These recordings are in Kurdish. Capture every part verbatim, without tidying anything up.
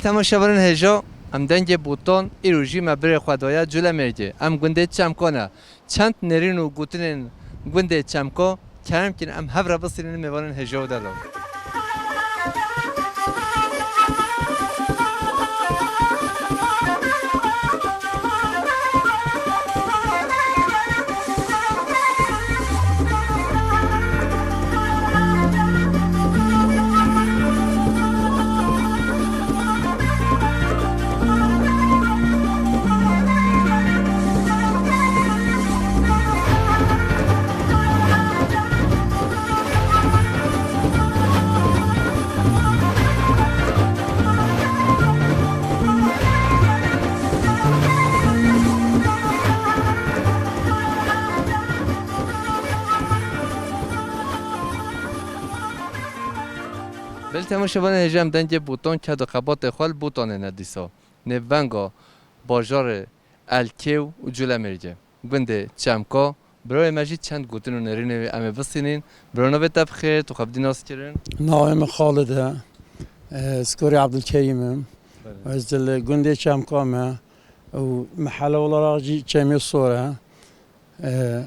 Temaşevanên hêja, em dengê Bûton, îro jî me birê xwe daye Culemêrgê. Em gundê Çemko ne. Çend nêrîn û gotinên gundê Çemko, kerem kin em hev re bisînin mêvanên hêja û delal. Belê temaşevanên hêja, em dengê Bûton ked û xebatê xwe li Bûtonê ne dîsa. Nêvvenga bajarê Elkêw û Culemêrgê. Gundê Çemko. Birayê me jî çend gotin û nêrînê wî em ê bisînîn. Biro, navê te bi xêr, tu xwe bidî nas kirin? Navê min Xalid e. E, skorê Ebdulkerîm im. Belê. Ez li gundê Çemko me û mehele olarak jî Çemê Sor e. E,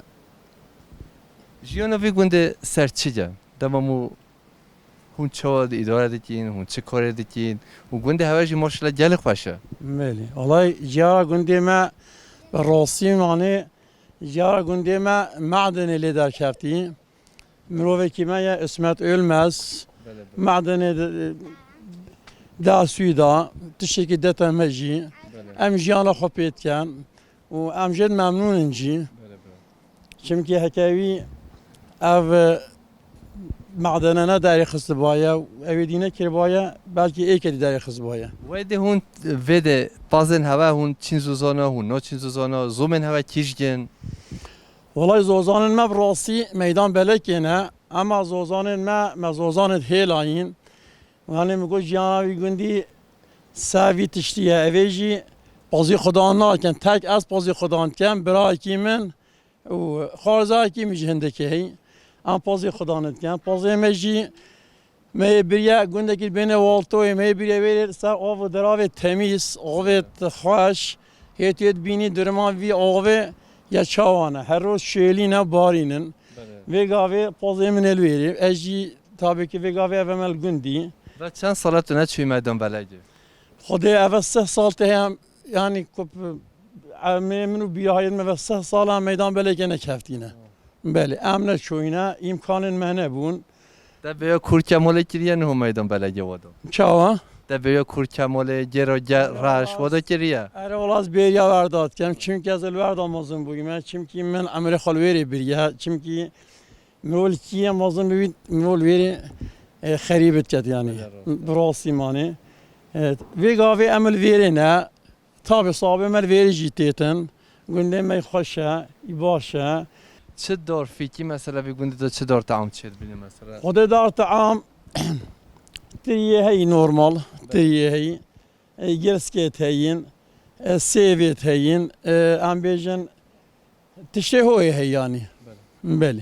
Jiyana vî gundê ser çi ye? Dema mû hûn çawa di îdare dikîn, hûn çi karê dikîn û gundê hewe jî maşallah gelek xweş e. Belê. Olay jiyara gundê me bi rastî manê jiyara gundê me madenê lê derkeftî. Mirovekî me ye Îsmet Ölmez. Belê, belê. Madenê de, da sûda, tiştekî dete me jî. Belê. Em jiyana xwe pê dikin û em jê memnûn in jî. Belê, belê. Çimkî heke wî ev, e, madene ne derê xistibaye, ew ê dî nekiribaye, belkî êkê dî derê xistibaye. Wê dê hûn vê de pazên hewe hûn çîn zozana, hûn naçîn zozana, zomên hewe kîj gin? Welay zozanên me bi rastî meydan belekê ne, ema zozanên me, me zozanê hêlayîn. Yanî min got jiyana wî gundî ser vî tiştî ye. Evê jî pazî xudan nakin. Tek ez pazî xudan dikim, birayekî min û xwarzayekî min jî hindikê heyî. Em pazî xudan dikin. Pazê me jî me yê biriye gundekî bêne Waltoyê, me yê biriye wê ser av û deravê temîz, avê xweş. Hê tu yê dibînî diriman vî avê ya çawan e. Her roj şêlî ne, barîn in. Belê. Vê gavê pazê min ê li wêrê. Ez jî tabii ki vê gavê eve me li gundî. Ve çend sala tu neçûyî meydan belegê? Xwedê eve sih sal te heye, yanî ku, emê min û bîrahiyên me ve sih sala meydan belekê nekeftîne. Belê, em neçûyîne, îmkanên me nebûn. Te vêya Kûr Kemalê kiriye niho meydan belegê we de? Çawa? Te vêya Kûr Kemalê, Gêra Ge-, Reş we de kiriye? Erê, wela ez bêriya werda dikim. Çimkî ez li werda mezin bûyîme. Çimkî min emrê xwe li wêrê biriye. Çimkî mirov li kî ye mezin bibît, mirov li wêrê, e, xerîb diket yanî. Bi rastî manê. E, vê gavê em li vêrê ne. Tabi, sabê me li vêrê jî têtin. Gundê me xweş e, baş e. Çi dar fîkî mesela vî gundê de çi dar team çêdibîne mesela? Xwedê dar team tiriyê heyî normal, tiriyê heyî, e, girskêt heyîn, e, sêvêt heyîn, e, em bêjin, tiştê hoyê heye yanî. Belê. Belê.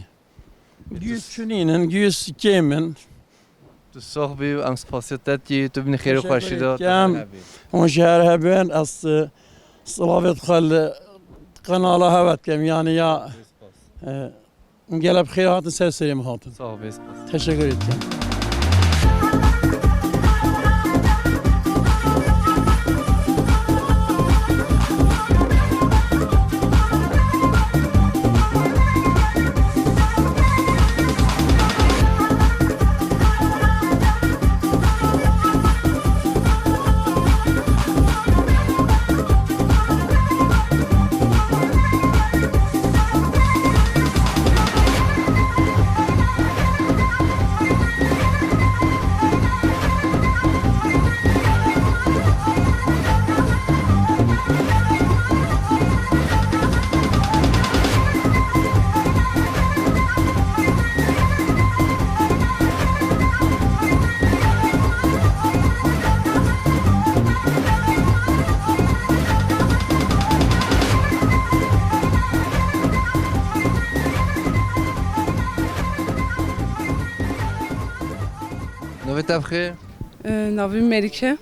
Giyûs çinîn in, giyûs kêm in. Tu sax bî û em spasiya te dikî, tu bînî xêr û xweşî de. Teşekkür ederim. Hûn ji her hebin, ez, e, silavêt xwe li qenala hewe dikim, yanî ya, e, gelek bi xêr hatin, ser serê min hatin. Sağ ol, bê spas. Teşekkür ederim. Navê te bi xêr? E, navê min Melike.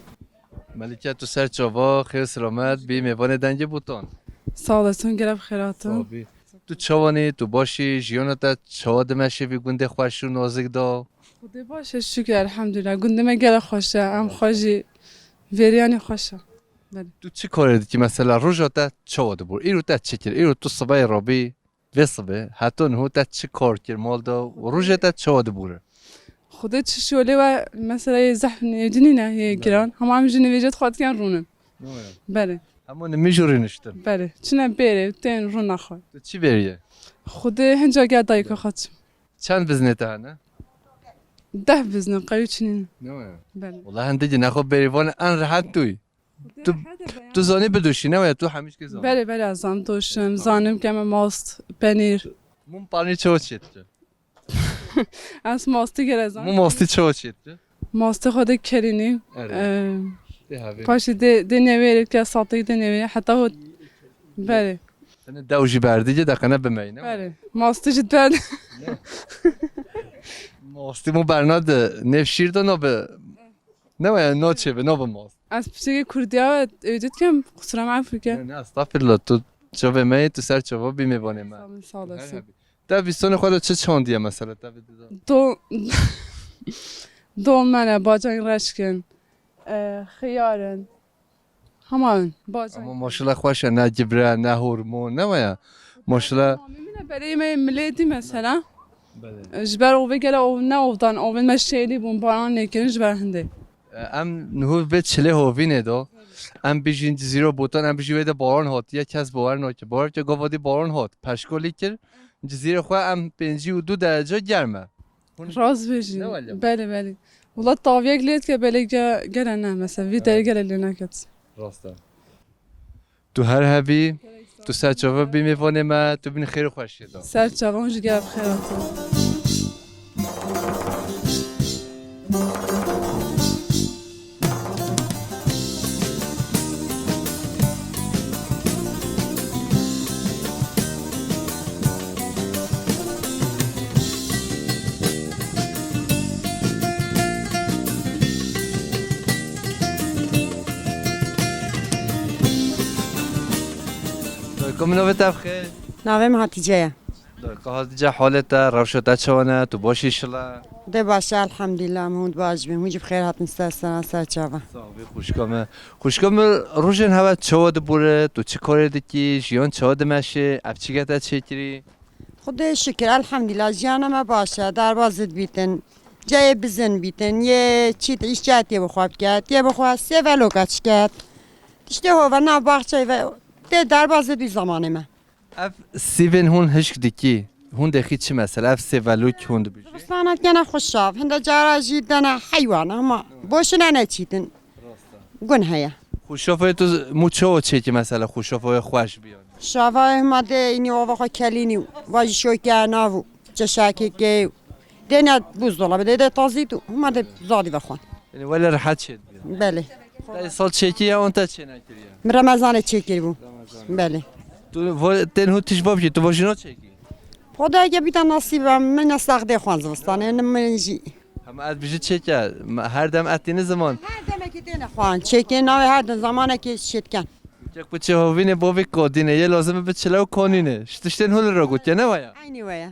Melike, tu ser çava, xêr selamet, bî mêvanê Dengê Botan. Sağ olasın, gelek xêr hatin. Sağ ol, bî. Tu çawanî, tu başî, jiyana te çawa dimeşe vî gundê xweş û nazik da? Xwedê baş e, şükür, elhamdülillah. Gundê me gelek xweş e, em xwe jî vêriyanî xweş e. Belê. Tu çi karê dikî mesela, roja te çawa dibûr? Îro te çi kir? Îro tu sibeyê rabî, vê sibê, heta niho te çi kar kir mal de û rojê te çawa dibûre? Xwedê çi şolê we, mesela yê zehf nêvdinî ne, yê giran. Hema em jî nivêjê xwe dikin rûnin. Ne waya? Belê. Hema nimîj û rîniştin. Belê. Çine bêrê, tên rûna xwe. Tu çi bêriye? Xwedê hinca gel dayika xwe çim. Çend biznê te hene? Deh bizne, qew çinîn. Ne waya? Belê. Wala hindikî nexwe bêrîvan en rehet tu yî. Tu, tu zanî bidoşî, ne waya, tu hemî şikê zanî. Belê, belê, ez zanim doşim, zanim keme mast, penîr. Mum panî çawa çêt ki? Ez mastî gere zanim. Mum mastî çawa çêt ki? Mastî xwe de kerînî. Erê. Ee, Tê hevê. Paşî dê, dê newêrê ke satê dê newêrê, heta hot. Belê. Sene dew jî berdî, deqene bimeyne. Belê. Mastî jî derd. Mastî mu berna de, nêv şîr de nabe. Ne waya, no çêbe, no be mast. Ez piçekê Kurdiya ewcit kem, qusura me efû ke. Ne, ne, estağfirullah, tu çavê me yê, tu ser çava bî mêvanê me. Sağ olun, sağ olasın. Her hebî. Te vîstonê xwe de çi çandiye mesela, te vê dida? Don, don me ne, bacayên reşkin, e, xiyarin. Hema in, bacayên. Ama maşallah xweş e, ne gibre, ne hormon, ne waya. Maşallah. Mamê min e, berê me milê dî mesela. Belê. Ji ber ovê gele ov ne ovdan, ovên me şêlî bûn, baran lêkirin ji ber hindê. Em niho vê çilê hovînê de, em bijîn Cizîro Botan, em bijî wê de baran hatiye, kes bawer nake. Bawer ke gava dî baran hat, peşkolî kir, Cizîrê xwe em pêncî û du derece germ e. Hûn Rast bêjî. Ne wele? Belê, belê. Wela taviyek lê dike belê ge-, gele ne, mesela, vî derê gele lê neket. Rast e. Tu her hebî, tu ser çava bî mêvanê me, tu bînî xêr û xweşiyê de. Ser çava hûn jî gelek bi xêr hatin. Dayka min, navê te bi xêr? Navê min Hatice ye. Dayka Hatice, halê te, rewşa te çawa ne? Tu baş î şile? Xwedê baş e, elhamdülillah, em hûn baş bin. Hûn jî bi xêr hatin ser sera, ser çava. Sağ ol, xwişka me. Xwişka me, rojên hewe çawa dibûre? Tu çi karê dikî? Jiyan çawa dimeşe? Ev çi ke te çêkirî? Xwedê şikir, elhamdülillah, jiyana me baş e. Derbazî dibîtin. Cayê bizin bîtin. Yê çît îşçe tê bi xwe bike. Tê bi xwe sêveloka çiket. Tiştê hove nav baxçeyê ve tê derbazî dibî zamanê me. Ev sîvên hûn hişk dikî, hûn dexî çi mesela? Ev sêvelûk hûn dibijî? Zivistana dikene xuşav, hinde cara jî dene heywana, ama boşuna neçîtin. Rast e. Gun heye. Xuşafayê tu mu çawa çêkî mesela, xuşafayê xweş biyan? Şavayê hima de înî ova xwe kelînî, va jî şoke nav û çeşakê kê. Dêne buzdolabê, dê de tazî tu, hima de zadî ve xwan. Yani wele rehet çêt biyan. Belê. Te sal çêkî ya, on te çê nekiriye? Min Remezanê çêkir bû. Belê. Tu vo-, tên hû tij bab ki, tu vojino çêkî? Xwedayê ke bîta nasîb e, min ne saxdê xwan zivistanê, ne min jî. Hema ez bijî çêke, me-, her dem etîni ziman. Her demekî têne xwan, çêkê navê her dem zamanekê şêtken. Kek piçê hovînê bovî kodîne, yê lazim bi çile û konîne. Şi tiştên hûn li ro gotiye, ne waya? Eynî waya.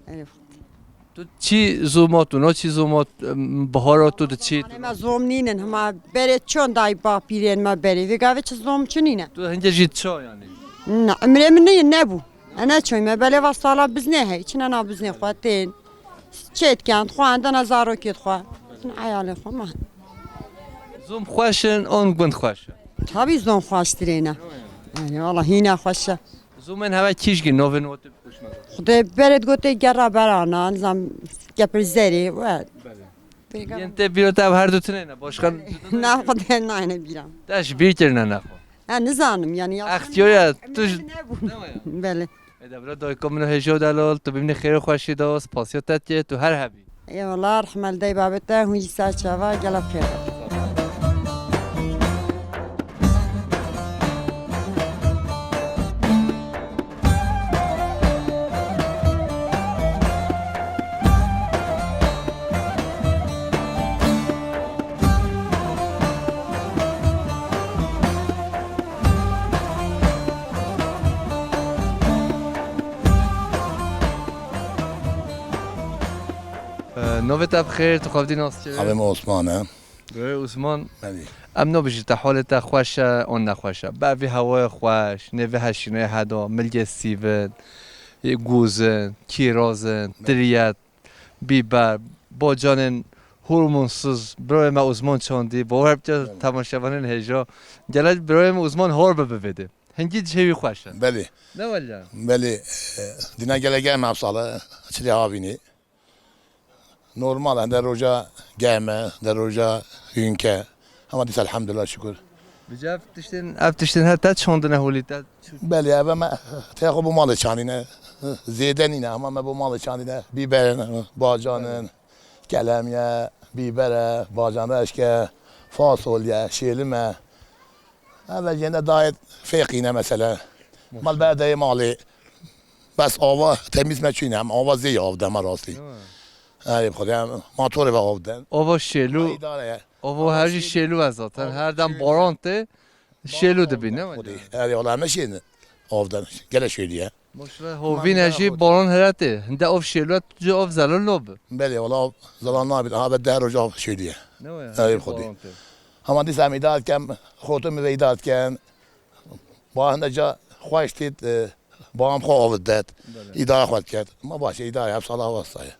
Elif. Tu çi zûma tu, no çi zûma, em, bahara tu di çi? Ema zûm nînin, hema berê çon day bapîrên me berê. Vê gavê çi zûm çi nîne? Tu hingê jî ço yani? Na, emrê min nî, nebû. Ene çoy me, belê va sala biznê hey, çine na biznê xwe tên. Çêt kend, xwe endena zarokê xwe. Çine eyalê xwe ma. Zûm xweş in, on gund xweş in. Tabii zûm xweştirê ne. Yani, valla hîna xweş e. Zûmên hewe kîjgî novên wotê bikuşme. Xwedê beret gotê gerra berana, nizam kepir zerê, we. Belê. Pêga- Yên tê bîro te ev her du tinê ne, başkan? Na, xwedê nayne bîra. Te ji bîr kirine nexwe. Ha, nizanim, yani, ya- Extiyo ya, tu ji- Nebû. Ne waya? Belê. Ê de bira dayika min û hêja û delal, tu bimînî xêr û xweşî de, spasiya te dike, tu her hebî. Eyvallah, rehmel dey babê te, hûn jî ser çava, gelek xêr. Ee, Navê te bi xêr, tu xwe bi dî nas çi? Navê min Osman e. Birayê Osman, Belê. Em nabêjin te halê te xweş e, an nexweş e. Bi vî hewayê xweş, nê vî heşînê heda, milgê sîvin, ê gozin, kîrazin, Belê. Tiriyet, bîber, bacanên hormonsiz, birayê me Osman çandî, bawer bike Belê. Temaşevanên hêja. Gelek birayê me Osman har bibe vê dê. Hingî cihê wî xweş e. Belê. Ne wele? Belê, e, dîna gelek germ e ev sal e, çilê havînê. Normal e, hende roja germ e, hende roja hûnk e. Ama dîsa elhamdulillah şükür. Bi cih ev tiştên, ev tiştên her te çandine holî te çû? Belê, ev me tê xwe bo malê çandîne. Zêde nîne, ama me bo malê çandîne. Bîber in, bacan in, Belê. Kelemiye, bîber e, bacan reşk e, fasolye, şêlim e. Ev jêne dayet fêqîne mesele. Mal Maşallah. Berdeyê malê. Bes ava temîz me çûyne, em ava zê av dema rastî. Değil mi? Erê xwedê em matorê ve av den. Ava şêlû. Ama îdare ye. Ava Ava her jî şêlû. Şêlû e zaten. Ava Her dem şêlû. Baran tê şêlû dibî, ne Xwedê. Wele? Erê wala em şêlû av den. Gele şêlû ye. Maşallah, Ama hovîne îdare jî xwedê. Baran here tê. Hinde av şêlû e, tu cê av zelal nabi. Belê wala av zelal nabi. Aha be deh roj av şêlû ye. Ne wele? Erê Hindî Xwedê. Baran tê. Ama dîsa em îdare dikem, xortû min ve îdare diken. Ba hinde ca xweş têt, e, ba em xwe avid det. Belê. Îdara xwe diket. Ma baş e, îdara ev sala wasta ye.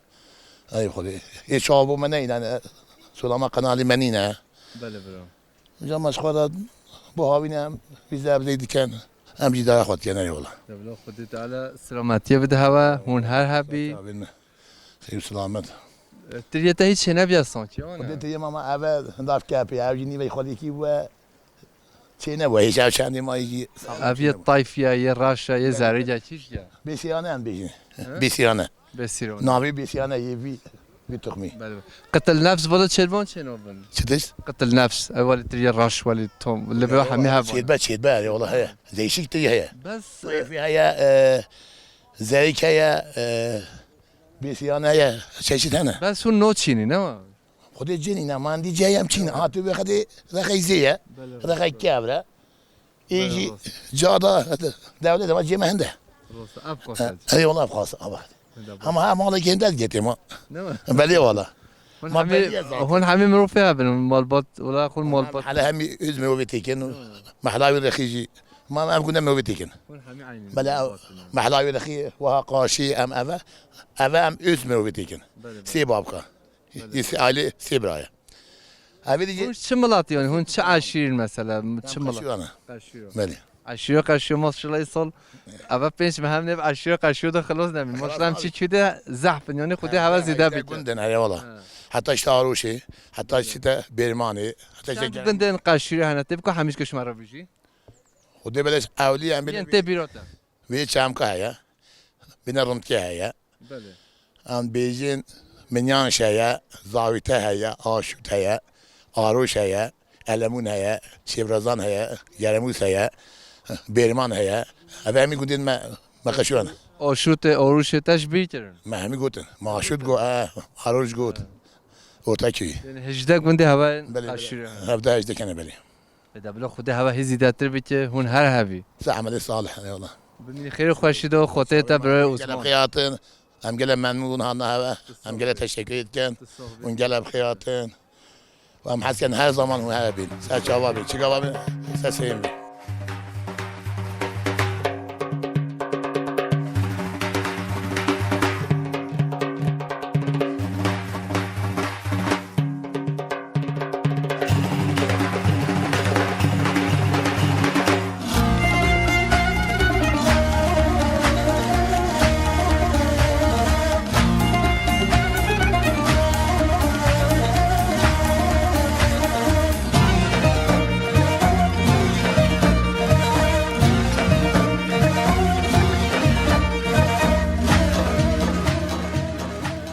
Ey Xwedê. Ê çawa bo me neyne, e, sulama qenalî me nîne. Belê bira. Ca me ji xwe re bo havîne em vîze ev zey diken. Em jî îdara xwe diken, eyvallah. Devla Xwedê Teala selametiyê bide hewe, hûn her hebî. Tabii mi? Xeyr selamet. E, tiriyê te hiç çênebiya sankî, ana? Xwedê tiriyê me, ama eve hindar kepê, ev jî nîvey xwedîkî bûye. Çê nebû, hêja çendê ma yî Ev yê tayfiya, yê raşa, yê zerrîca çi ya? Bêsiyane em bêjin. He? Bêsiyane. Bêsiyane. Navê bêsiyane yê vî, vî tuxmî. Belê, belê. Qitil nefs bada çêdban çênabin? Çi diş? Qitil nefs, ev welî tirî raş welî tom. Li bê hemî heba. Çêdbe, çêdbe, erê wala heye. Değişik tirî heye. Bes, Zeyfî heye, e, zerîk heye, e, bêsiyane heye, çeşit hene. Bes hûn noçînî, ne ma? Xwedê cînî ne, mandî ceyem çîn. Ha, tu vê xedê rexey zê ye. Belê, Rexey belê. Kevre. Ê Belê, jî rast. Ca da dewlet ama cê me hende. Rast, ev xwasa. Ey wala xwasa, ama. Hende Ama ha malê gende getê ma. Ne mi? Belê wala. Hûn Ma hemî, belê zaten. Hûn hemî mirov pê hebin, malbat, wala xûn malbat. Hele hemî öz mirovê têkin. Mehla wî rexî jî. Ma em gune mirovê têkin. Hûn hemî aynî Belê, malbat ne? Mehla wî rexî, waha qaşî em eve. Eve em öz mirovê têkin. Belê, belê. Sê babka. Belê. Yê sê aile sê biraya. Evê dî Hûn çi milat yani? Hûn çi eşîr mesela? Çi milat? Qeşûyana. Qeşûyo. Belê. Eşîro qeşûyo maşallah îsal. Eve pênc meh em nêv eşîro qeşûyo de xilos nebîn. Maşallah em çi çû de zehf in yani Xwedê heve zêde bike. Gundin, erê wala. Ha. Heta işte Aroşê, heta işte Bêrmanê, heta işte Çend gundên qeşûyo hene tê biko hemîş ke şima re bijî? Xwedê beleş ewlî em Yên tê bîro te. Vê çemka heye. Bine rindkê heye. Belê. Em bêjin Minyanş heye, Zawîte heye, Aşût heye, Aroş heye, Elemûn heye, Çêvrazan heye, Geremûs heye, Bêrman heye. Ev hemî gundên me, me qeşûyan. Aşûtê, Aroşê te ji bîr kirin? Me hemî gotin. Me Aşût got, e, Aroş got. Ortakî. Yani hejdeh gundê hevayên Belê, belê. Qeşûyan. Hevdeh hejdeh kene belê. Ê de bila Xwedê heve hê zîdetir bike, hûn her hevî. Size emelê salih, eyvallah. Bimînî xêr û xweşî de, Xwedê te birayê Gelek Osman. Xêr hatin, em gelek memnûn bûn hana heve, em gelek teşekkür etken, hûn gelek xêr hatin. Û em hez ken her zaman hûn heve bîn. Ser çava bîn, çi gava bîn, ser seyên bîn.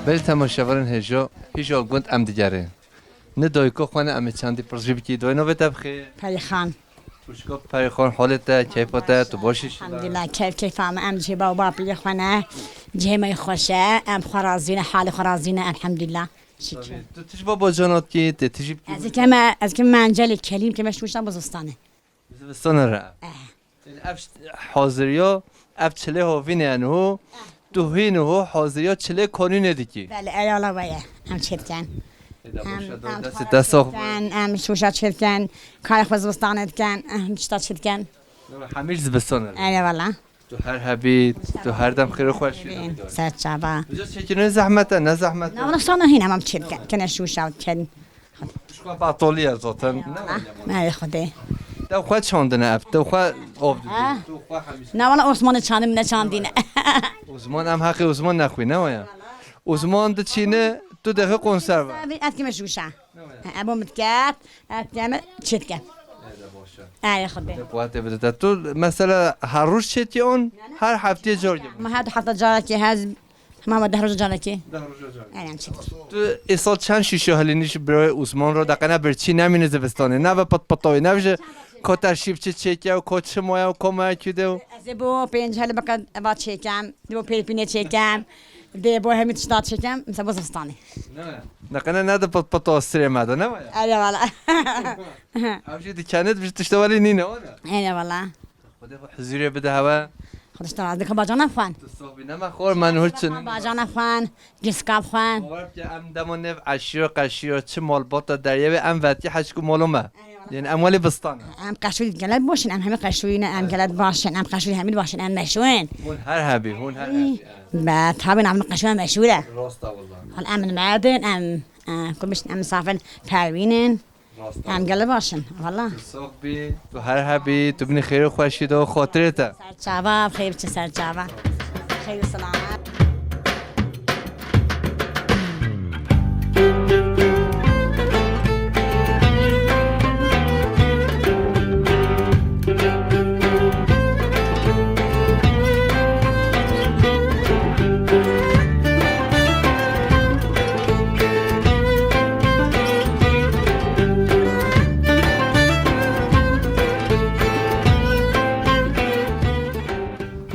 Belê temaşevanên hêja, hêja gund em digerin. Ni dayika xwe ne em ê çendî pirsî bikî. Dayê navê te bixê? Perîxan. Xwişka Perîxan, halê te, keyfa te, tu baş î? Elhamdulillah, keyf keyfa me, em cihê baw bapîrê xwe ne. Cihê me xweş e, em xwe razî ne, halê xwe razî ne, elhamdulillah. Şikir. Tabii. Tu tij baba canat kî, te tijî bikî? Ez keme, ez keme mencelê kelîm keme şmuştan bu zistane. Zivistana re. Eh. Ev haziriya, ev çilê hovîne yani ho. Tu hîn ho haziriya çilê kanûnê dikî? Belê, eyala we ye. Em çê dikin. Êda Em, baş e, em destê xwarin te sox be. Dikin, em şûşa çê dikin, karê xwe zivistanê dikin, em tişta çê dikin. Hemî ji zivistan e. Eyvallah. Tu her hebî, tu her dem xêr û xweşî. Serçava. Uca çêkirinê zehmet e, ne zehmet e? Na, wala sana hîn em çê dikin. Kene şûşa dikin. Ji xwe batolî ye zaten. Eyvallah. Ey Xwedê. Te xwe çandine ev, te xwe av didî, Ha? tu xwe hemî. Na, wala Osman'ı çandim ne çandine. Osman, em heqê Osman nexwî, ne waya? Osman diçîne, tu dixî konserve. Ev kime şûşa. Ebo min diket, ev kime çê diket. Êda baş e. Ey Xwedê. Te quwetê bide te. Tu mesela her roj çêtî on, her heftê car gibi. Ma her du hefte carekê hez, hema ma deh roja carekê. Deh roja carekê. Ey, em çêtî. Tu êsal çend şîşe hilînî ji birayê Osman re, deqene birçî nemîne zivistanê. Neve pitpitawî, nev ji ko te şîv çi çêke û ko çi moye û ko moye kûde û. Ez ê bo pênc helibeke eva çêkem, bo pêrpînê çêkem. Dê bo hemî tişta çêkem, mesela bo zivistanê. Ne. Neqene ne di pit pita sirê me de, ne waya? Erê wala. Ev jî dikenit, bi tişta welî nîne, wala? Erê wala. Xwedê xwe hizûrê bide hewe. Xwedê tişta razî, xwe bacana xwan. Tu sohbî nema xor, men hur çin. Bacana xwan, giska xwan. Bawer bike em demo nêv eşîro qeşîro, çi malbata derye wê em vetî heçku molo me. Erê wala. Yanî em welî bistan. Em qeşûyî gelek boş in, em hemî qeşûyî ne, em gelek baş in, em qeşûyî hemî baş in, em meşhûr in. Hûn her hebî, hûn her hebî. Be, tabi navê qeşûyî meşhûr e. Rast e wala. Hal em merdin, em, e, kumiş, em misafir perwîn in. Rast e. Em gelek baş in, wala. Tu sox bî, tu her hebî, tu binî xêr û xweşî de û xotirê te. Serçava, xêr biçin serçava. Xêr û selamet.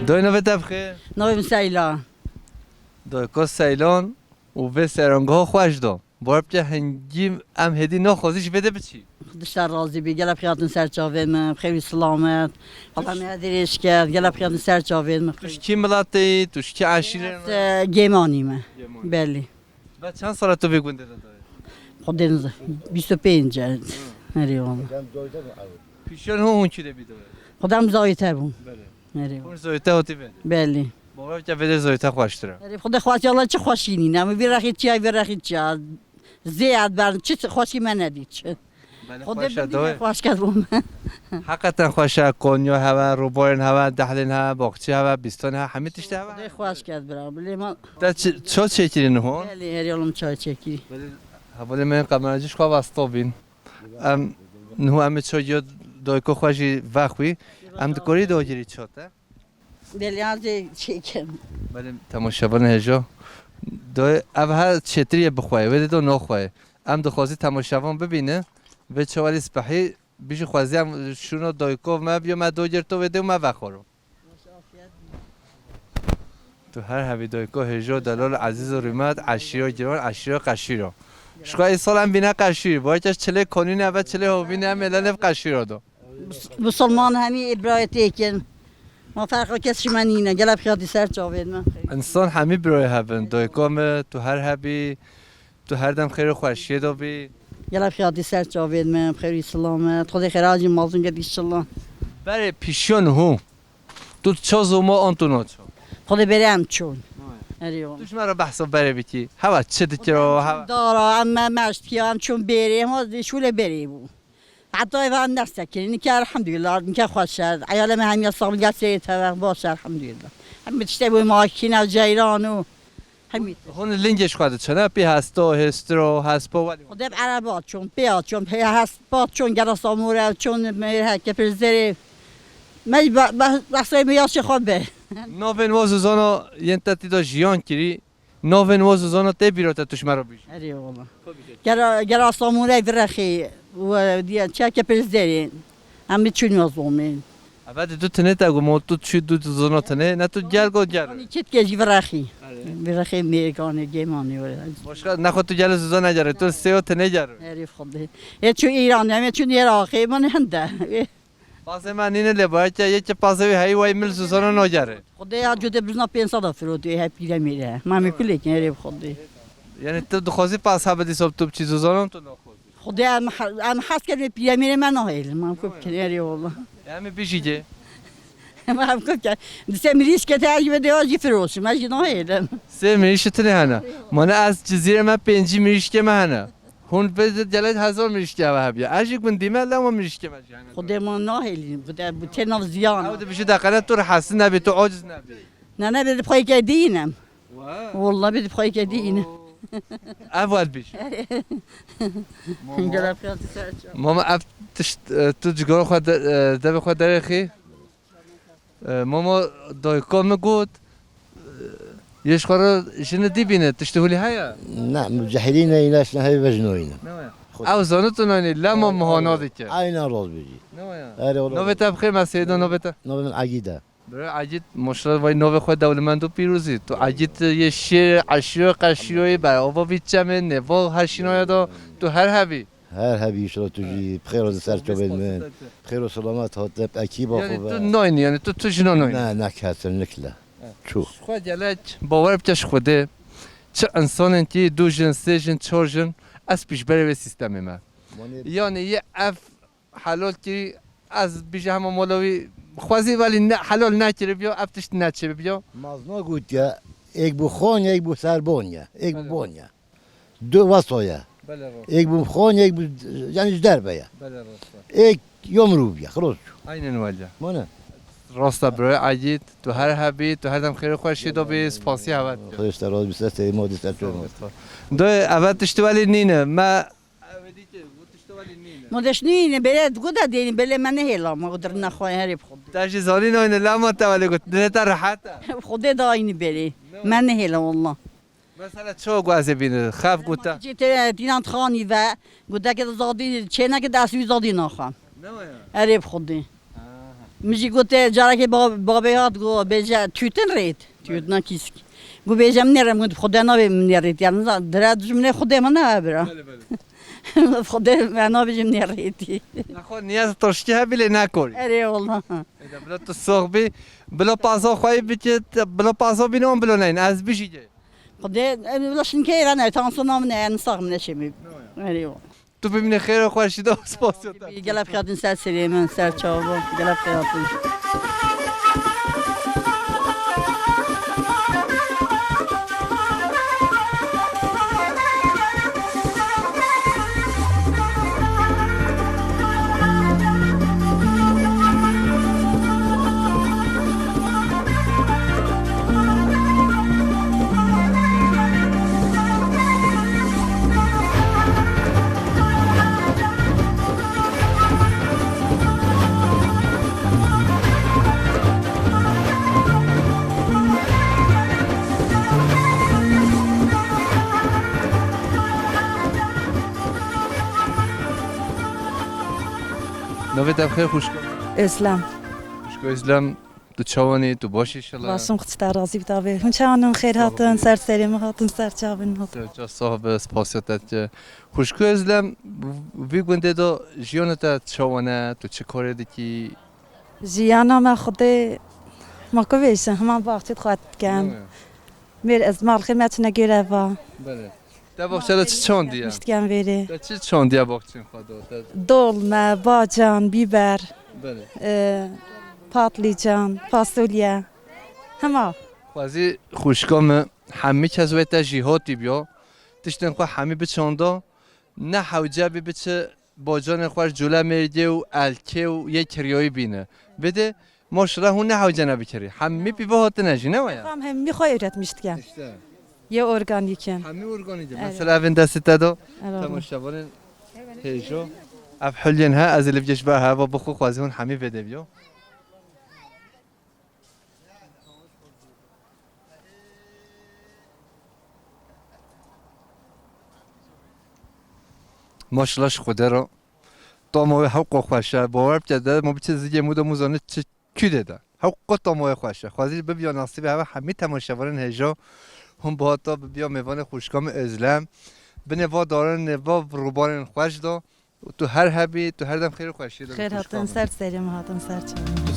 Dayê, navê te bi xêr? Navê min Seyla. Dayê, ka Seylan û vê seyrangeha xweş da. Bawer bike hingî em hêdî naxwazî ji vê de biçî. Xwedê ji te razî bî. Gelek xêr hatin ser çavên min. Xêr û silamet. Xwedê me dirêj ket. Gelek xêr hatin ser çavên min. Tu ji kî miletê yî? Tu ji kî eşîrê yî? Ez, e, Gêmanî me. Gêmanî. Belê. Ve çend sala tu vê gundê de dayê? Xwedê niza. Bîst û pênc e. Erê wala. Pîşiyan hûn, hûn kî de bî dayê? Xwedê em zayî te bûn. Belê. Erê. Hûn zayî te hatî vê? Belê. Bawer bike vê de zayî te xweştir e. Erê, Xwedê xwatiya Allah çi xweşî nîne. Em vî rexî çiya, vî rexî çiya. Zêyat ben, çi xweşî me nedî çi. Belê, Xwedê xweş e, bidî dayê. Xweş ket bû me. Heqeten xweş e, Konya heve, Rûbarên heve, Dehlên heve, Baxçî heve, Bîston heve, hemî tişt heve. Xwedê xweş ket bira. Bilê ma. Te çi, ço çêkirî niho? Belê, herî oğlum çay çekirî. Belê, hevalê me qemeracî ji xwe vasta bîn. Em niho em ê ço giyo dayko xwe jî vexwî. Em dikorî dagirî ço te? Belê, ez ê çêkim. Belê, temaşevanê hêja. Dayê, ev her çêtirî ye bi xwe ye. Wê dê do no xwe ye. Em dixwazî temaşevan bibîne. Vê çawerî spehî bijî xwezî em şûno dayko me biyo me do girto wê dê û me vexwaro. Tu her hebî dayko hêjo delal ezîz û rûmet eşîro giran eşîro qeşîro. Ji xwe îsal em bîne qeşîr. Bo yekê çilê konîne ve çilê hovîne em ê lenêv qeşîro do. Bus-, Musulman hemî îbrayetê kin. Ma ferqa kes ji me nîne. Gelek xiyatî ser çavên me. Însan hemî birayê hev in. Dayika min, tu her hebî, tu her dem xêr û xweşiyê de bî. Gelek xiyatî ser çavên me, xêr û silamet. Xwedê xêra jî mazûn get inşallah. Berê pîşiyan hû. Tu ça zoma an tu naça? Xwedê berê em çûn. Erê. Tu ji me re behsa berê bikî. Hewa çi dikiro, hewa? Dara, em me meş dikiya, em çûn berê, hema şûlê berê bû. Heta eva em ders sekirin. Nike elhamdülillah, nike xweş e. Eyalê me hemiya sax, gel seyê tevek baş e, elhamdülillah. Hem tiştê bû makîne, ceyran û hemî. Hûn lingê ji xwe diçine, pê hesto, hêstiro, hespo welî. Xwedê bi ereba çûn, pê çûn, pê hespa çûn, gera samûre çûn, mêr heke pir zerê. Me be-, be-, behsê me yaşê xwe be. Navên wa zozana yên te tîda jiyan kirî, navên wa zozana tê bîra te tu ji me re bijî. Erê wala. Gera, gera samûre virexê, we diye çeke pir zerê. Em bi çûn wa zomê. Eve de tu tinê te got, mo tu çi du zona tinê, ne tu gel got gel. Çit ke jî virexî. Virexê mêrganê, gêmanê were. Başka ne xwe tu gel zona gel, tu sêyo tinê gel. Erê Xwedê. E çu Îran, em çu Iraqê, min hinde. Pazê me nîne lê, bayeke yekê pazê wî heyî, wey mil zûzana nagere. Xwedê ya cûdê bizna pênc sed a firotê, hep pîre mêre. Ma me kulê kên erê bi Xwedê. Yani tu dixwazî paz hebe dîsa tu biçî zûzanan, tu naxwazî? Xwedê em he-, em hez kerdin pîre mêre me nahêlin. Ma em ku bikin erê wala. Em ê bijî cê. Ma em ku bikin. Dise mirîşke te her yê de jî firoşim. Ez jî nahêlim. Sê mirîşê tune hene. Mane ez Cizîrê me pêncî mirîşkê me hene. Hûn vê gelek hezar mirîşkê eve hebiye. Ez jî gundî me, lema mirîşkê me jî hene. Xwedê ma nahêlî, xwedê bu tê nav ziyan. Ew dibêje deqene tu rihesî nebî, tu aciz nebî. Ne, ne, bê dipxayî ke dînim. Wa. Wallah bê dipxayî ke dînim. Oo. Ev wad bî. Mama. Gelek xiyal tu ser çav. Mama, ev tişt, e, tu cigara xwe de, e, devê xwe derêxî. E, mama, dayika min got, e, yê ji xwe re jini dî bîne, tiştê holî heye? Ne, min cehilî ne, îne şine heye vejinoyîne. Ne waya? Xwe- Ew zanî tu nayînî, lema mihana dike. Aynen rast bêjî. Ne waya? Erê, wala. Navê te bi xêr, me seyda navê te. Navê min Egîd e. Bira Egîd, maşallah, vay navê xwe dewlemend û pîrozî. Tu Egîd yê şêr, eşîro, qeşîroyê, ber ava vî çemê, nêva heşînaya da, tu her hebî. Her hebî, inşallah tu jî bi xêr hatin ser çavên min. Bi xêr û selamet hatine, bi ekîba xwe ve. Yani tu nayînî, yani tu, tu jina nayînî. Ne, ne, kesinlikle. Evet. Çû. Xwe gelek bawer bike ji Xwedê. Çi insanên kî du jin, sê jin, çar jin, ez pîşberê vê sîstemê me. Mane- Yani yê ev helal kî, ez bijî hema mala wî xwezî, welî ne, helal nekiribiya, ev tişt neçêbiya. Mazna gotiye, êk bû xan ye, êk bû serban ye, êk bû ban ye. Du wesa ye. Belê rast. Êk bû xan, êk bû, yani ji derve ye. Belê rast. Êk yo mirov ye, xilas çû. Aynen wele. Mane? Rast e bro Egîd, tu her hebî, tu her dem xêr û xweşî de bî, spasî hevet. Xwedê ji te razî bî, ser serê me, di ser çavê me. Doy, eve tiştî welî nîne, me, eve dî ki, bu tiştî welî nîne. Ma deş nîne, bêle digo de dêne, bêle me nehêla, ma dirina xwe herê bi Xwedê. Te jî zanî nayne, lema te welê got, dilê te rehet e. Xwedê de aynî bêle. Ne? Me nehêla wallah. Mesela çawa ku ez ê bînim, xev ku te. Cê te dînan dixanî ve, goteke de zadî, çêneke de ez wî zadî naxwem. Ne waya? Erê bi Xwedê. Aha. Min jî gote, carekê ba-, babê hat got, bêje tütün rêt, tütüna kîsk. Got bêje min nêrem, got Xwedê nabê min nêrêt. Yani za-, dire dijminê Xwedê min ne bira. Belê, belê. Xwedê me nabêje min nêrêtî. Nexwe niyaz tirşkî hebî lê nekorî. Erê wallah. Eda bila tu sox bî, bila paza xwe bikî, bila paza bîne wan bila neyin, ez bijî. Xwedê, em, bila şinkeyê re ne, tansiyona min e, en sax min e şemê. Erê wa. Tu bimîne xêr û xweşî de, spasiya te. Gelek xeyatin ser serê min, ser çawa, gelek xeyatin. Navê te bi xêr xwişka? Özlem. Xwişka Özlem, tu çawanî, tu baş î inşallah? Başim, xwişka razî bî tabê. Hûn çawan in, xêr hatin, ser serê min hatin, ser çavên min hatin. Ser çav, sax be, spasiya te dike. Xwişka Özlem, vî gundê de jiyana te çawan e, tu çi karê dikî? Jiyana me Xwedê, ma ku bêjin, hema baxçî xwe dikem. Değil mi? Mêr ez malxê me çine gêreva. Belê. Te baxçe de çi çandiye? Miştiken vêrê. Te çi çandiye baxçên xwe de? Te Dolme, bacan, bîber, Belê. e, patlîcan, fasulye. Hema. Xwezî xwişka min, hemî kes wê te jî hatî biya. Tiştên xwe hemî biçanda. Ne hewce bî biçi bacanê xwe ji Colemêrgê û Elkê û yê kiryayî bîne. Bide, maşallah hûn ne hewce ne bikirî. Hemî pîva hatine jî, ne waya? Em hemî xwe üretmiş dikin. İşte. Yê organîk in. Hemî organîk in. Evet. Mesela evên destê te de. Evet. Temaşevanên hêja. Ev huliyên he, ez ê li vê ji ber heva bixwe xwezî hûn hemî vê de biyo. Maşallah ji Xwedê re. Tama wê hewqa xweş e. Bawer bike de, ma biçe zîgê mû de mû zane çi kû de de. Hewqa tama wê xweş e. Xwezî bibiya nasîbê heve hemî temaşevanên hêja. Hûn bihata bibiya mêvanê xwişka min Özlem. Binê va daran nêva rûbarên xweş de. û tu her hebî, tu her dem xêr û xweşiyê de Xêr hatin, ser serê me hatin, ser çavê me.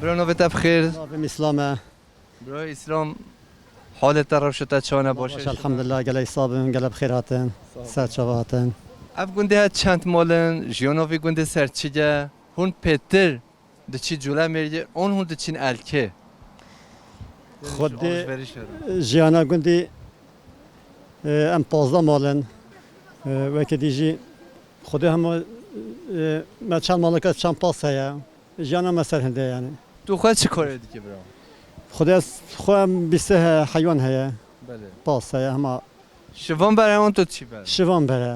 Bro, navê te bi xêr? Navê min Îslam e. Bro Îslam, halê te, rewşa te çawa ne, baş e? Baş, elhamdulillah, gelek sax bin, gelek bi xêr hatin. Sağ ol. Ser çava hatin. Ev gundê he çend mal in, jiyana vî gundê ser çi ye? Hûn pêtir diçî Colemêrgê, an hûn diçîn Elkê? Xwedê alışveriş here. Jiyana gundî, e, em pazdeh mal in. E, weke dî jî Xwedê hema, e, me çend maleke çend pas heye. Jiyana me ser hinde yani. Tu xwe çi karê dikî bira? Xwedê ez xwe em bîste he, heywan heye. Belê. Pas heye hema. Şivan bere an tu çi bere? Şivan bere.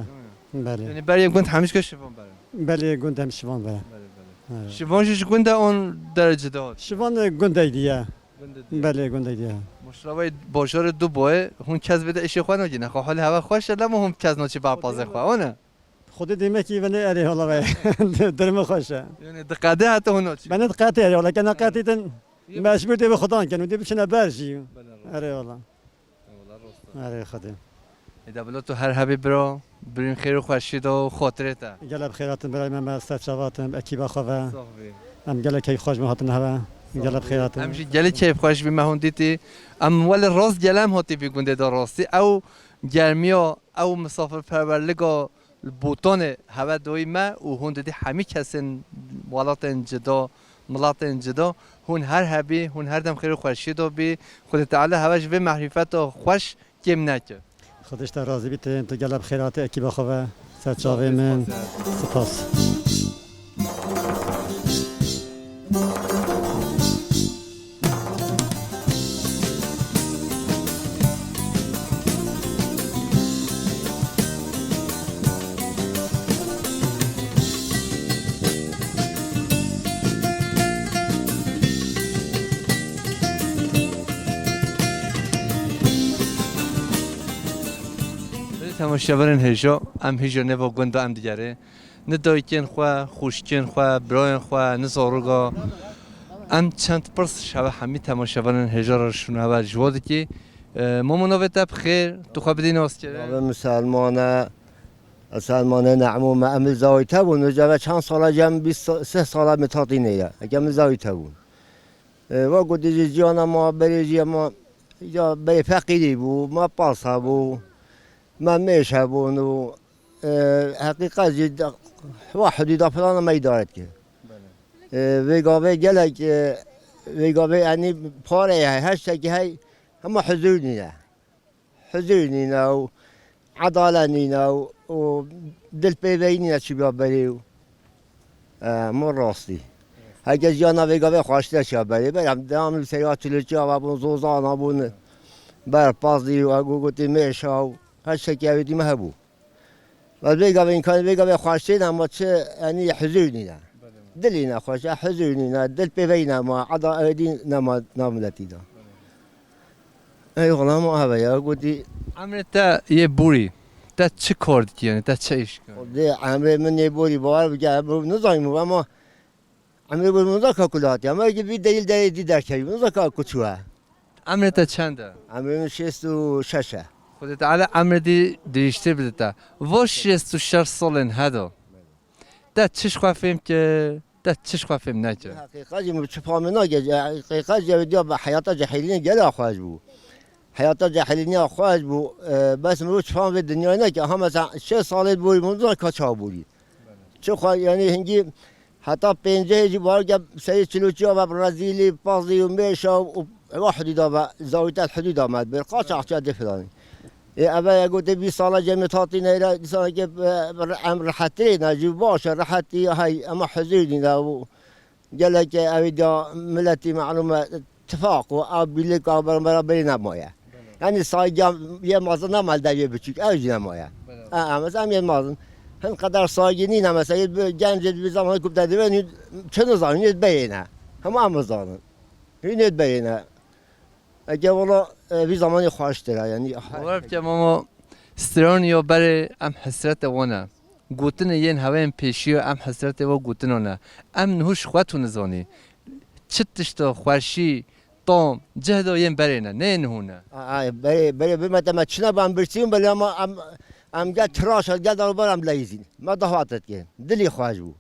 Hı. Belê. Yani berê gund hemîşka şivan bere. Belê gund hem şivan bere. Belê, belê. Evet. Şivan jî ji gund e an derecede hat? Şivan, e, gundeydi ye. Gundeydi ye. Belê gundeydi ye. Maşallah vay bajarê du boye, hûn kes vê de işê xwe nagîne. Xwe halê heve xweş e, lema hûn kes naçî berpazê xwe, o ne? Xwedê demekî venê erê hala ve. Derme xweş e. Yani diqede heta hûn naçî? Bene diqetê erê hala, kena qetî din. Yep. Mecbur dê bi xudan ken, dê biçine ber jî. Belê, rast. Erê hala. Eyvallah, rast. Erê Xwedê. Êda bila tu her hebî bira, birîn xêr û xweşî de û xatirê te. Gelek bi xêr hatin birayê me, me ser çava hatin, ekîba xwe ve. Sax bî. Em gelek keyf xweş bin hatin heve. Sax bî. Gelek bi xêr hatin. Em jî gelek keyf xweş bî me hûn dîtî. Em welê rast gelem hatî vî gundê de rastî. Ew germiya, ew misafirperwerliga li Botanê heve doyî me û hûn didî hemî kesên welatên cida, miletên cida, hûn her hebî, hûn her dem xêr û xweşiyê de bî. Xwedê Teala heve ji vê mehrîfeta xweş kêm neke. Xwedê ji te razî bî, tu gelek bi xêr hatî ekîba xwe ve ser çavê min. Spas. Belê temaşevanên hêja, em hêja nêva gund de em digerê. Ni dayikên xwe, xwişkên xwe, birayên xwe, ni zaroka. Em çend pirs şeve hemî temaşevanên hêja re şûnava ji we dikî. E, Momo, navê te bi xêr, tu xwe bidî naskirê. Navê min Selman e. Ez Selmanê Nehmo me, em li Zawîte bûn. Ji eve çend sala, cem bîst sê sala min tatînê ye. Eke min Zawîte bûn. E, wek gotî jî jiyana ma berê jî ma, ya berê feqîrî bû, ma pas hebû, ma mêş hebûn û, e, heqîqet jî de, wa hudûda filana me îdare dikir. Belê. E, vê gavê gelek, e, vê gavê enî pareyê hey, her ştekî hey, hema huzûr nîne. Huzûr nîne û edalet nîne û, û dilpêveyî nîne çûya berê û, e, mo rastî. Heke jiyana vê gavê xweştir çiya berê. Ber em dewam li serî çilîçiya ve bûn, zozana bûn, ber pazî û ego gotî mêşa û her şekî evêtî me hebû. Bes vê gavê înkanê vê gavê xweştir nîne, ama çi, enî huzûr nîne. Belê. Dilî nexweş e, huzûr nîne, dilpêveyî nema, eda evêtî nema nav miletî de. Ey oxlamo heve ya, gotî. Emrê te yê borî, te çi kar dikî, yani te çi îş kar? Dê emrê min yê borî, bawer bike, em nizanîm ama emrê borî min zaka kul hatiye. Ama ki vî delîl derê dî derkevî, min zaka kuçu e. Emrê te çend e? Emrê min şêst û şeş e. Xwedê Teala emrê dî dirîştir bide te. Vo şêst û şeş salên hedo. Te çi ji xwe fêm kir, te çi ji xwe fêm nekir? Heqîqet jî min çi fam nake, heqîqet jî ew diya bi heyata cehilînê gela xweş bû. Heyata cehilîniya xweş bû, e, bes mirov çi fam vê dinyayê neke. Ha mesela şêst salê borî min zan ka çawa borî. Çi xwe, yanî hingî heta pêncehê jî barge serê çilûçiya ve rezîlî, pazî û mêşa û ewa hidûda ve, zawîtel hidûda me dibir. Qaçaxçiya dê filanî. Ê, eve ye gotê vî sala cemiyet hatî neyre, dîsanekê, e, em rehetirê ne, jî baş e, rehetî hey, ema hizir dîne û gelekê ew da miletî malûm e, tifaq û ew birlik ew beramberî nemaye. Yanî saygî yê mezin nema li devê biçûk, ew jî nemaye. E, em, em yê mezin. Hin qeder saygî nîne mesela, yê bi gencê di vî zamanê ku te divê, çi nizanin, yê berê ne. Hema em nizanin. Hûn yê berê ne. Eke wela, e, vî zamanê xweştir e, yanî. Bawer bike mama, straniya berê em hesretê wan e. Gotinê yên hewên pêşiya em hesretê wan gotina ne. Em niho ji xwe tu nizanî. Çi tişta xweşî, tam, cihda yên berê ne, ne yên niho ne. A, a, berê, berê bime te me çi ne ban birsîn, belê ama em, em gel tiraş, gel darbar em leyîzîn. Me daxwat dike. Dilî xweş bû.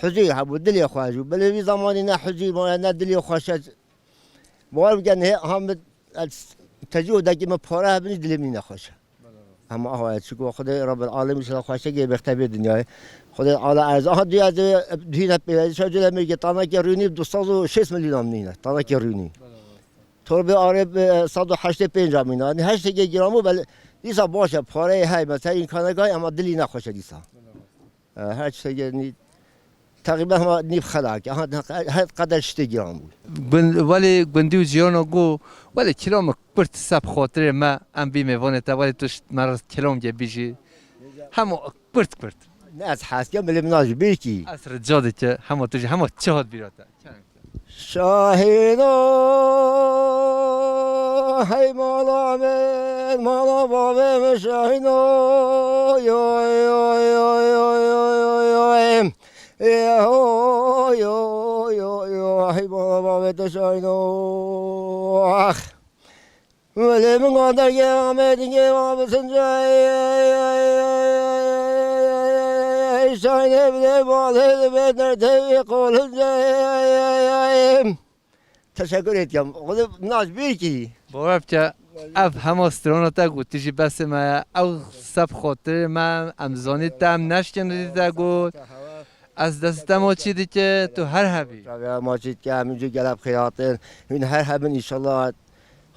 Huzîr hebû, dilê xweş bû. Belê vî zamanî ne huzîr ma ne dilê xweş e. Bawer bike, nihê aha min, ez tecrûdekî min pare hebin, dilê min nexweş e. Hema aha ye, çiko Xwedê Rebbil Alem înşallah xweşekê bexte bê dinyayê. Xwedê Ala erz. Aha, duya ez duhîne pê, ez şew cile mêrkê tanekê rûnî du sed û şêst milyon amîne, tanekê rûnî. Torbê arê, e, sed û heştê pênc amîne. Yanî her tiştekê giran bû, bel dîsa baş e, pareyê hey, mesela îmkaneka, ama dilî nexweş e dîsa. E, her tiştekê nî, teqrîben hema nîv xelakê. Aha, her qeder tiştê giran bû. Gund-, welê gundî û ciyana got, welê kilamê kurt seb xatirê me, em vî mêvanê te, welê tu ji me re kilamkê bîjî. Hema kurt kurt. Ne ez hez dikim, belê min a ji bîr kî. Ez rica dike, hema tu jî, hema çi hat bîra te. Şahîno, hey mala min, mala bavê min Şahîno. Yo, yo, yo, hey mala bavê te Şahîno. Ax. Welê min gandergê Amedîngê wa bisince. Şahînê bidê balê dibê derdê wî qolince. Teşekkür etiyorum. Xwedê nas bir ki. Bawer bike, ev hema strana te got, tu jî besê me ye. Ew seb xatirê me, em zanî te, em neşkin rî te got. Ez dest te maçî dike, tu her hebî. Tabii, maçî dike, em jî gelek xêratin. Hûn her hebin inşallah.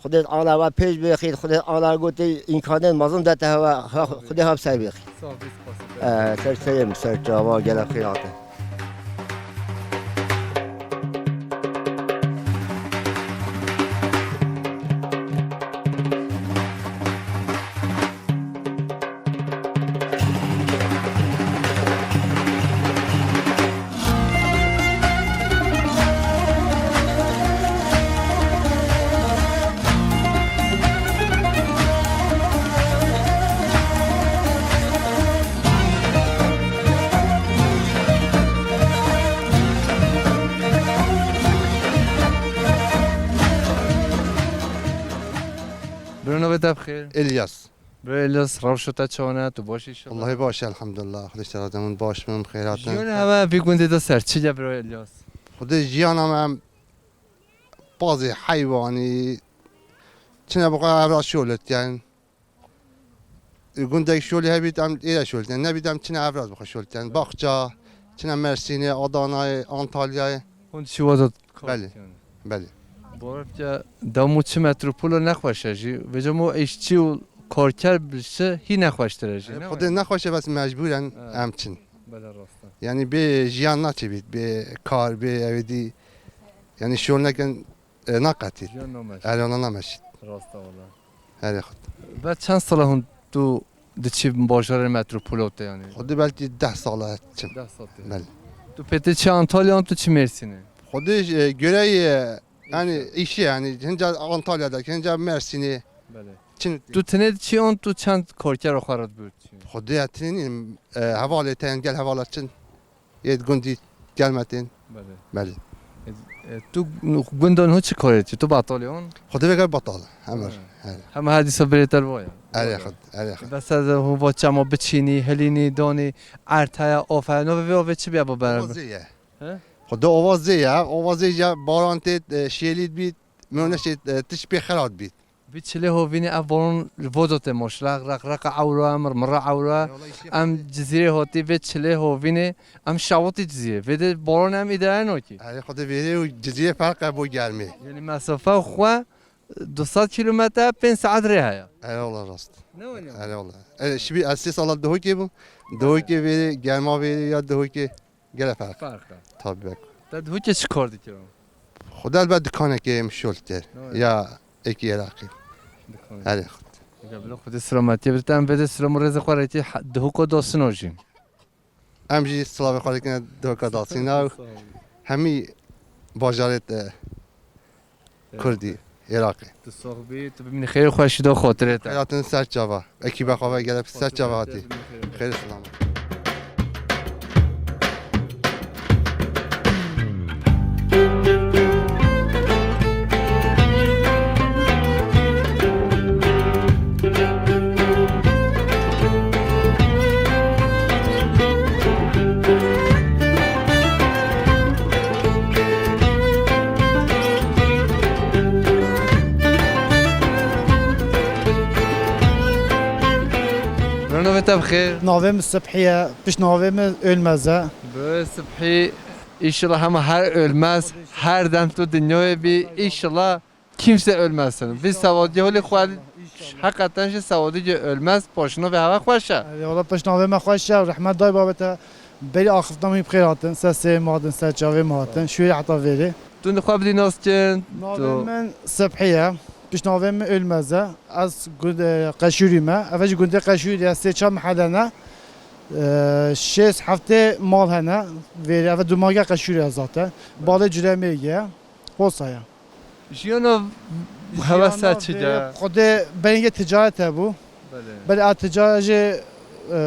Xwedê Teala we pêş bixît, Xwedê Teala gotê îmkanên mezin dete hewe, ha, Xwedê hev ser bixît. Sağ ol, biz pasif. Ee, ser serê min, ser çava gelek xêr hate. Bira navê te bi xêr? Elyas. Bira Elyas, rewşa te çawa ne? Tu baş î inşallah? Wallahî baş, elhamdulillah. Xwedê ji te razî, min baş, min xêrat in. Jiyana hewe vî gundê de ser çi ye bira Elyas? Xwedê jiyana me em pazê heywanî, çine bi xwe evra şolit, yani. Gundek şolî hebît em êre şolit, yani nebît em çine evra bi xwe şolit, yani. Baxça, çine Mersînê, Adanayê, Antalyayê. Hûn şiwaza Belê. Belê. Bawer bike, damo çi metropol e nexweş e jî. Vêca mo îşçî û karker bi çi hî nexweştir e jî, ne? Xwedê nexweş e, bes mecbûren em çin. Belê, rast e. Yani bê jiyan naçe bît, bê kar, bê evê dî. Yani şol nekin, e, naqetît. Jiyan nameşît. Erê, ona nameşît. Rast e wala. Erê xwed. Ve çend sala hûn tu diçî bajarê metropolê te yani? Xwedê belkî deh sala çim. Deh sal tê. Belê. Tu pêtê çi Antalya an tu çi Mêrsînê? Xwedê, e, göre, e, yani işi yani hinca Antalya'da, hinca Mersin'e. Belê. Çin. Tu tenê diçî an tu çend karker xwe re dibir çi? Xwedê ya tenê nînim, e, hevalê te, gel hevala çin. Yê gundî gelmetên. Belê. Belê. E, e, tu gunda niho çi karê dikî? Tu betal î an? Xwedê vêga betal. Hemer. Ha. He. Hema her dîsa birê te li va ye? Erê xwed, erê xwed. Bes ez hûn va çema biçînî, hilînî, danî, erd heye, av heye. Navê vê avê çi bîye, ba ber? Ova zê ye. He? Xwedê ova zê ye. Ova zê ye, baran tê, e, şêlî bît, mewneşê, e, tişt pê xerat bît. Vî çilê hovînê ev balon ji vodo tê maşallah, req reqa ewro em, mirmira ewro. Eyvallah, îşê Em xwe. Cizîrê hotî vê çilê hovînê, em şawitî Cizîrê. Vê de balon em îdare nokî. Erê xwe de vêrê û Cizîrê ferq e bo germê. Yanî mesafe xwe du sed kilometre pênc saet rê heye. Eyvallah rast. Ne wene? Eyvallah. E, şibî ez sê sala Duhokê bûm. Duhokê vêrê, germa vêrê ya Duhokê. Gele ferq. Ferq e. Tabii bek. Te Duhokê çi kar dikir? Xwedê elbet dikanekê em şol dikir. Ne wene? Ya êkî Iraqî. Dikan. Erê xwed. Gel bila Xwedê selametiyê bide. Em vê de selam û rêzê xwe rêtî he-, Duhoko Dasino jî. Em jî silavê xwe dikine Duhoka Dasina û hemî bajarê te Kurdî, Iraqê. Tu sox bî, tu bimînî xêr û xweşî de û xotirê te. Xêratin ser çava. Ekîba xwe ve gelek ser çava hatî. Xêr û selamet. Navê te bi xêr? Navê min Sibhî ye. Pişt navê min Ölmez e. Bi Sibhî, înşallah hema her Ölmez, her dem tu dinyayê bî, înşallah kimse ölmezsin. Vî sewadî holê xwe heqeten jî sewadî Ölmez, paşino ve hava xweş e. Eyvallah, pişt navê me xweş e, rehmet day babê te. Berî axiftina min bi xêr hatin, ser sêrê me hatin, ser çavê me hatin, şûyê heta vêrê. Tu xwe bidî nas kin? Navê min Sibhî ye. Pişt navê min Ölmez e. Ez gund-, e, Qeşûrî me. Ev jî gundê Qeşûrî ye. Sê çar mehele ne. E, şêst heftê mal hene. Vêrê ev dumage Qeşûrî ye zaten. Balê Culemêrgê ye. Hosa ye. Jiyana hevesa çi de? Xwedê berîngê ticaret hebû. Belê. Belê a ticaret jî, e,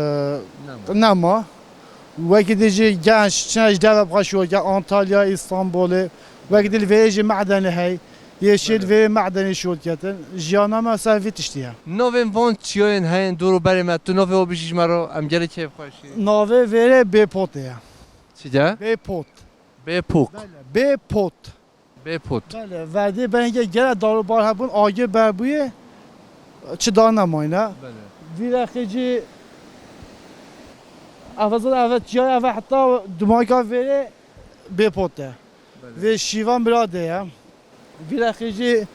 Nema. Nema. Wekî dî jî genç, çine ji deve bixwe şûl ke Antalya, Îstanbulê. Wekî dî li vê jî medenê hey. Yeşil Belê. Vê medenê şûl ketin. Jiyana me ser vî tiştî ye. Navên van çiyayên heyên dûr û berê me, tu navê o bijî ji me re, em gelê kêfxweşî. Navê vêrê Bêpotê ye. Çi de? Bêpot. Bêpok. Belê, Bêpot. Bêpot. Belê, verdê berengê gelek dar û bar hebûn, agir berbûyê, çi dar nemayne. Belê. Vî rexê jî, ev zad, ev çiya, ev heta dumaka vêrê Bêpot e. Belê. Vê şîvan bira de ye. Vî rexê jî,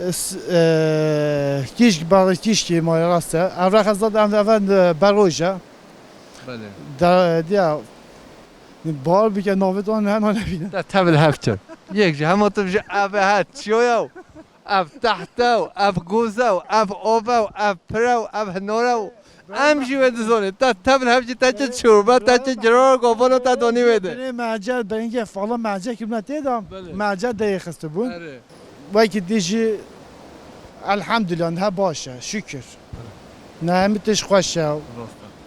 e, s-, e, kîşk, bar kîşkê ma rast e. Ev rexe zad em, ev, e, beroj e. Belê. De, diya, bar bike navê to ne, ne, ne bîne. Te tevil hevçe. Yek ji hema tu ji ev e het çiyo ya. Ev tehtew, ev gozew, ev ovew, ev pirew, ev hinorew. Em jî wê dizonê. Te tevil hevçe, te çi çorba, te çi cirar, govano te donî wê de. Binê mecel, bengê falan mecel kimle tê de. Belê. Mecel de yê xistibûn. Erê. Wekî dî jî elhamdülillah niha baş e, şükür. Niha hemî tişt xweş e. Rast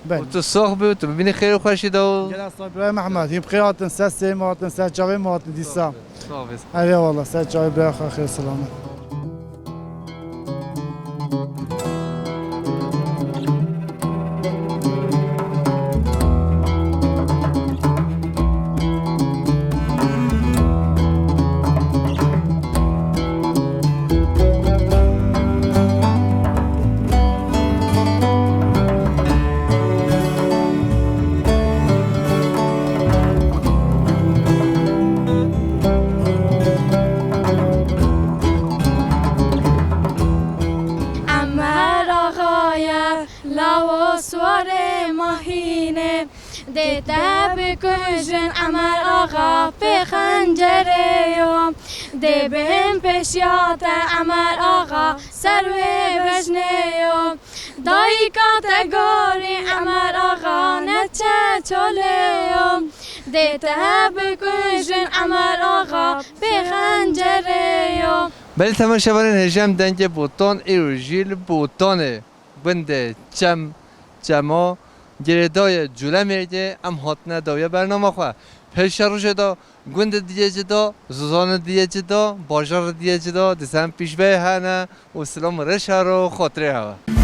e. Belê. Û tu sox bî, tu bibînî xêr û xweşî de û Gel Aslan Birayê Mehmed, hîm xêr hatin, ser sê me hatin, ser çavê me hatin dîsa. Sağ ol. Erê wala, ser çavê biraya xwe xêr selamet. Emer Axayê Lawo Swarê Mahînê, dê te bikujin Emer Axa pê xencerê yo. Dê bên pêşiya te Emer Axa ser wê bejnê yo. Dayika te gorî Emer Axa neçe çolê yo. Dê te bikujin Emer Axa pê xencerê yo. Belê temaşevanên hêja, em dengê Botan, îro jî li Botanê. Gundê Çem, Çemo, girêdayê Culemêrgê em hatine dawiya bernama xwe. Pêşerojê de gundê diyê ci de, zozanê diyê ci de, bajarê diyê ci de, dîsa em pîşbeyê hene û silam û rêşa ro xotirê hewe.